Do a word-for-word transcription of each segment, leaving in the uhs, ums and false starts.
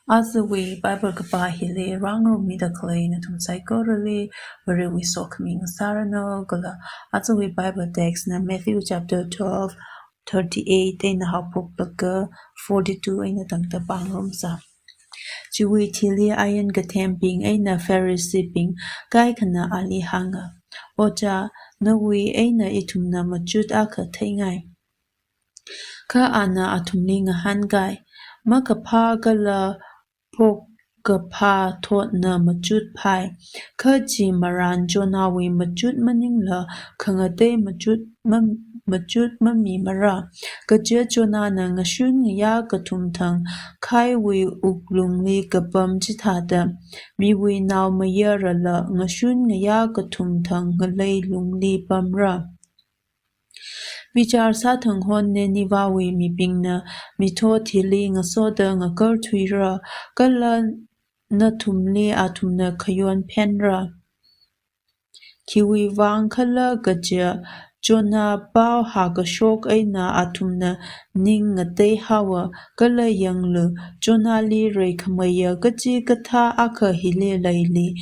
Ajawui Bible kapā hili rāngarumida khalei nathum saikorali Varewui sokhami ngasāranu, kala ajawui Bible text na Matthew chapter twelve, thirty-eight eina haophoklaga forty-two eina tangda pāngarumsa. Chiwui thili ain kathembing eina Phariseebing kaikhana ali hānga, "Ojā, nawui eina ithumna machut akha theingai." Kha ana athumli ngahānkai, "Makaphā kala phokkaphā thotna machut phai, kha chi marān Jonahwui machut maningla khangatei machut mam-, machut mamimara. Kaja Jonahna ngashun ngayā kathum thang khaiwui wuklungli kapam chithāda, Miwui Nao mayarala ngashun ngayā kathum thang ngalei lungli pamra. Bichar sāthanghon Ninevehwui mibingna mithot hili ngasoda ngakarthuira, kala nathumli athumna khayon phenra. Khiwui vang khala kaja Jonah pao hākashok eina athumna ning ngateihaowa, kala yanglu, Jonahli reikhameiya kachikathā akha hili leili."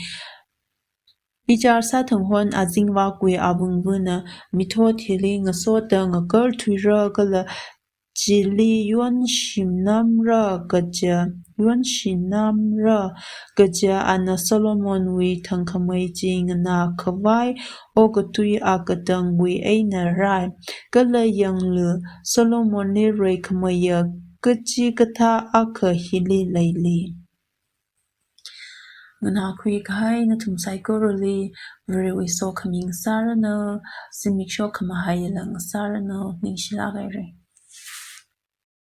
Bichar sāthanghon azingvakwui awungvana mithot hili ngasoda ngakarthuira kala chili yonshimnamra kaja, yonshimnamra kaja ana Solomonwui thangkhamei chi nganā khavai okathui akatangwui eina rai. Kala yanglu, Solomonli reikhameiya kachikathā akha hili leili. Nganākhui kahai nathum saikorali Varewui sokhami ngasāranu, zimiksho khamahai lang ngasāranu, ningshilāk haira.